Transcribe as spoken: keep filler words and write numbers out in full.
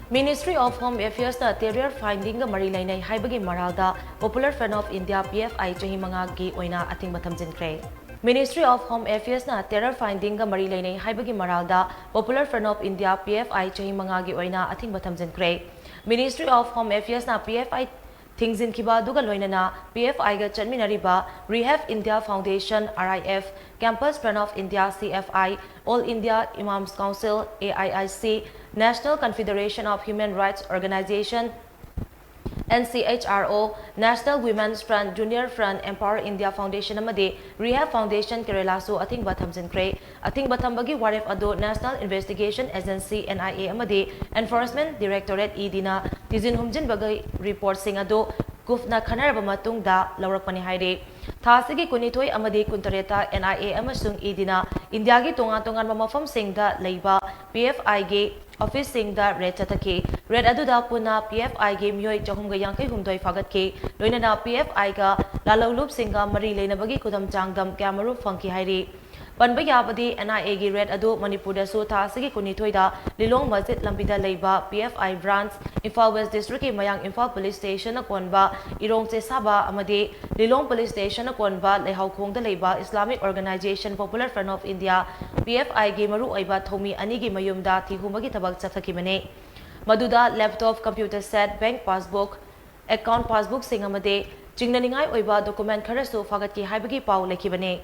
Ministry of Home Affairs ꯅ terror finding ꯒ ꯃꯔꯤ ꯂꯩꯅꯩ ꯍꯥꯏꯕꯒꯤ ꯃꯔꯥꯜꯗ Popular Front of India, P F I, ꯆꯍꯤ ꯃꯉꯥꯒꯤ ꯑꯣꯏꯅ ꯑꯊꯤꯡꯕ ꯊꯝꯖꯤꯟꯈ꯭ꯔꯦ꯫ Ministry of Home Affairs ꯅ terror finding ꯒ ꯃꯔꯤ ꯂꯩꯅꯩ ꯍꯥꯏꯕꯒꯤ ꯃꯔꯥꯜꯗ Popular Front of India, P F I, ꯆꯍꯤ ꯃꯉꯥꯒꯤ ꯑꯣꯏꯅ ꯑꯊꯤꯡꯕ ꯊꯝꯖꯤꯟꯈ꯭ꯔꯦ꯫ Ministry of Home Affairs ꯅ P F I ꯊꯤꯡꯖꯤꯟꯈꯤꯕ ꯑꯗꯨꯒ ꯂꯣꯏꯅꯅ P F I ꯒ ꯆꯠꯃꯤꯟꯅꯔꯤꯕ Rehab India Foundation, R I F, Campus Front of India, C F I, All India Imams Council, A I I C, National Confederation of Human Rights Organization, N C H R O, National Women's Front, Junior Front, Empower India Foundation ꯑꯃꯗꯤ Rehab Foundation Kerala ꯁꯨ ꯑꯊꯤꯡꯕ ꯊꯝꯖꯤꯟꯈ꯭ꯔꯦ꯫ ꯑꯊꯤꯡꯕ ꯊꯝꯕꯒꯤ ꯋꯥꯔꯦꯞ ꯑꯗꯨ National Investigation Agency, N I A, ꯑꯃꯗꯤ Enforcement Directorate, E D, ꯅ ꯊꯤꯖꯤꯟ ꯍꯨꯝꯖꯤꯟꯕꯒꯤ ꯔꯤꯄꯣꯔꯠꯁꯤꯡ ꯑꯗꯨ ꯀꯨꯞꯅ ꯈꯟꯅꯔꯕ ꯃꯇꯨꯡꯗ ꯂꯧꯔꯛꯄꯅꯤ ꯍꯥꯏꯔꯤ꯫ ꯊꯥ ꯑꯁꯤꯒꯤ ꯀꯨꯟꯅꯤꯊꯣꯏ ꯑꯃꯗꯤ ꯀꯨꯟꯇꯔꯦꯠꯇ N I A ꯑꯃꯁꯨꯡ E D ꯅ ꯏꯟꯗꯤꯌꯥꯒꯤ ꯇꯣꯉꯥꯟ ꯇꯣꯉꯥꯟꯕ ꯃꯐꯝꯁꯤꯡꯗ ꯂꯩꯕ P F I ꯒꯤ ꯑꯣꯐꯤꯁꯁꯤꯡꯗ ꯔꯦꯗ ꯆꯠꯊꯈꯤ꯫ ꯔꯦꯗ ꯑꯗꯨꯗ ꯄꯨꯟꯅ P F I ꯒꯤ ꯃꯤꯑꯣꯏ ꯆꯍꯨꯝꯒ ꯌꯥꯡꯈꯩ ꯍꯨꯝꯗꯣꯏ ꯐꯥꯒꯠꯈꯤ꯫ ꯂꯣꯏꯅꯅ P F I ꯒ ꯂꯥꯜꯍꯧꯂꯨꯞꯁꯤꯡꯒ ꯃꯔꯤ ꯂꯩꯅꯕꯒꯤ ꯈꯨꯗꯝ ꯆꯥꯡꯗꯝ ꯀꯌꯥꯃꯔꯨꯝ ꯐꯪꯈꯤ ꯍꯥꯏꯔꯤ꯫ ꯄꯟꯕ ꯌꯥꯕꯗꯤ, N I A ꯒꯤ ꯔꯦꯗ ꯑꯗꯨ ꯃꯅꯤꯄꯨꯔꯗꯁꯨ ꯊꯥ ꯑꯁꯤꯒꯤ ꯀꯨꯟꯅꯤꯊꯣꯏꯗ ꯂꯤꯂꯣꯡ ꯃꯁꯖꯤꯗ ꯂꯝꯕꯤꯗ ꯂꯩꯕ P F I branch, Imphal west ꯗꯤꯁꯇ꯭ꯔꯤꯛꯀꯤ ꯃꯌꯥꯡ ꯏꯝꯐꯥꯜ ꯄꯨꯂꯤꯁ ꯁ꯭ꯇꯦꯁꯟꯅ ꯀꯣꯟꯕ ꯏꯔꯣꯡ ꯆꯦꯁꯥꯕ ꯑꯃꯗꯤ ꯂꯤꯂꯣꯡ ꯄꯨꯂꯤꯁ ꯁ꯭ꯇꯦꯁꯟꯅ ꯀꯣꯟꯕ ꯂꯩꯍꯥꯎꯈꯣꯡꯗ ꯂꯩꯕ Islamic Organization Popular Front of India, P F I ꯒꯤ ꯃꯔꯨꯑꯣꯏꯕ ꯊꯧꯃꯤ ꯑꯅꯤꯒꯤ ꯃꯌꯨꯝꯗ ꯊꯤꯍꯨꯝꯕꯒꯤ ꯊꯕꯛ ꯆꯠꯊꯈꯤꯕꯅꯤ꯫ ꯃꯗꯨꯗ laptop, computer set, bank passbook, account ꯄꯥꯁꯕꯨꯛꯁꯤꯡ ꯑꯃꯗꯤ ꯆꯤꯡꯅꯅꯤꯡꯉꯥꯏ ꯑꯣꯏꯕ ꯗꯣꯀꯨꯃꯦꯟꯠ ꯈꯔꯁꯨ ꯐꯥꯒꯠꯈꯤ ꯍꯥꯏꯕꯒꯤ ꯄꯥꯎ ꯂꯩꯈꯤꯕꯅꯤ꯫